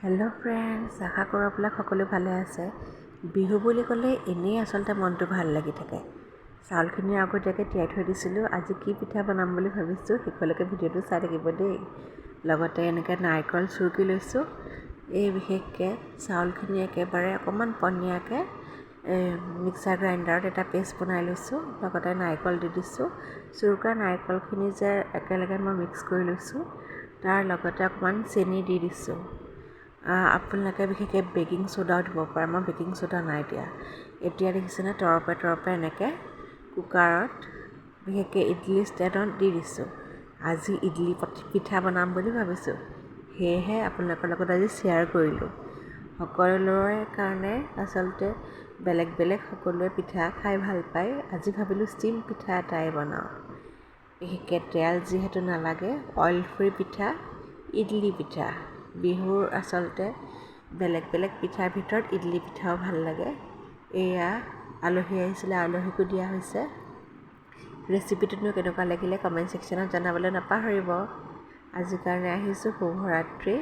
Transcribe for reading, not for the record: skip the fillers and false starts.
Hello' friends, আশা কৰোঁ আপোনালোক সকলো ভালে আছে। বিহু বুলি ক'লে এনেই আচলতে মনটো ভাল লাগি থাকে। চাউলখিনি আগতীয়াকৈ তিয়াই থৈ দিছিলোঁ। আজি কি পিঠা বনাম বুলি ভাবিছোঁ, শেষলৈকে ভিডিঅ'টো চাই থাকিব দেই। লগতে এনেকৈ নাৰিকল চুৰকি লৈছোঁ। এই বিশেষকৈ চাউলখিনি একেবাৰে অকণমান পনীয়াকৈ মিক্সাৰ গ্ৰাইণ্ডাৰত এটা পেষ্ট বনাই লৈছোঁ। লগতে নাৰিকল দি দিছোঁ। চুৰকা নাৰিকলখিনি যে একেলগে মই মিক্স কৰি লৈছোঁ, তাৰ লগতে অকণমান চেনি দি দিছোঁ। আপোনালোকে বিশেষকৈ বেকিং চ'দাও দিব পাৰে, মই বেকিং চ'দা নাই দিয়া। এতিয়া দেখিছেনে, তৰপে তৰপে এনেকৈ কুকাৰত, বিশেষকৈ ইডলি ষ্টেণ্ডত দি দিছোঁ। আজি ইডলি পিঠা বনাম বুলি ভাবিছোঁ, সেয়েহে আপোনালোকৰ লগত আজি শ্বেয়াৰ কৰিলোঁ। সকলোৰে কাৰণে আচলতে বেলেগ বেলেগ, সকলোৱে পিঠা খাই ভাল পায়। আজি ভাবিলোঁ ষ্টিম পিঠা এটাই বনাওঁ। বিশেষকৈ তেল যিহেতু নালাগে, অইল ফ্ৰী পিঠা, ইডলি পিঠা। বিহুৰ আচলতে বেলেগ বেলেগ পিঠাৰ ভিতৰত ইডলি পিঠাও ভাল লাগে। এয়া আলহী আহিছিলে, আলহীকো দিয়া হৈছে। ৰেচিপিটোনো কেনেকুৱা লাগিলে কমেণ্ট ছেকশ্যনত জনাবলৈ নাপাহৰিব। আজিৰ কাৰণে আহিছোঁ। শুভৰাত্ৰি।